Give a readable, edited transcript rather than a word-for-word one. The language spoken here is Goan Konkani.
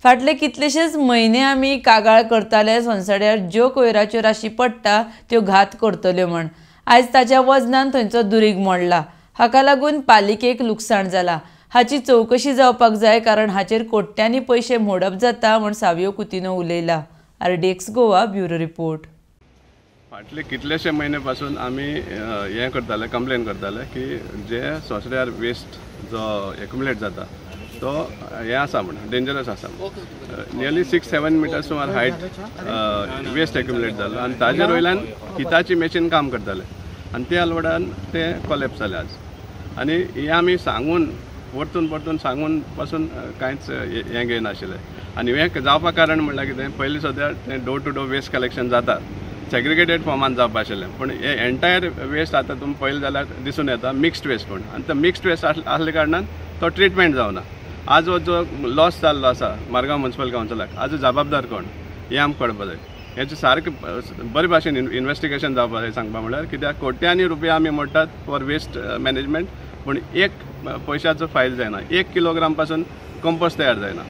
फाटले कितलेशेच म्हयने आमी कागाळ करताले सोनसड्यार ज्यो कोयराच्यो राशी पडटा त्यो घात करतल्यो म्हण. आयज ताच्या वजनान थंयचो दुरीग मोडला. हाका लागून पालिकेक लुकसाण जाला. हाची चवकशी जावपाक जाय, कारण हाचेर कोट्यांनी पयशे मोडप जाता म्हण Savio Coutinho उलयला. RDX Goa bureau report. फाटले कितलेशे म्हयने पासून आमी हें करताले, कंप्लेन करताले की जे सोंसड्यार वेस्ट जो एक्युमुलेट जाता तो हें आसा म्हण, डेंजरस आसा. नियरली 6-7 मिटर सुमार हायट वेस्ट एक्युमुलेट जालो आनी ताजेर वयल्यान हिताची मॅशीन काम करताले आनी त्या लोडान ते कोलॅप्स जाले आज. आनी हें आमी सांगून परतून परतून सांगून पासून कांयच हें घेयनाशिल्लें. आनी हें जावपा कारण म्हणल्यार कितें, पयलीं सद्या तें door to door waste collection जाता, सेग्रिगेटेड फॉर्मान जावपा आशिल्लें, पूण हे एंटायर वेस्ट आतां तुमी पळयलें जाल्यार दिसून येता मिक्स्ड वेस्ट म्हूण. आनी तो मिक्स्ड वेस्ट आसल्या कारणान तो ट्रिटमेंट जावना. आज हो जो लॉस जाल्लो आसा मारगांव म्युनिसिपल कावन्सिलाक, आज जबाबदार कोण हें आमकां कळपा जाय. हेचें सारकें बरे भाशेन इन्वेस्टिगेशन जावपा जाय. सांगपा म्हणल्यार कित्याक कोट्यांनी रुपया आमी मोडटात फॉर वेस्ट मॅनेजमेंट, पूण एक पयशाचो फायदो जायना. 1 किलोग्राम पासून कंपोस्ट तयार जायना.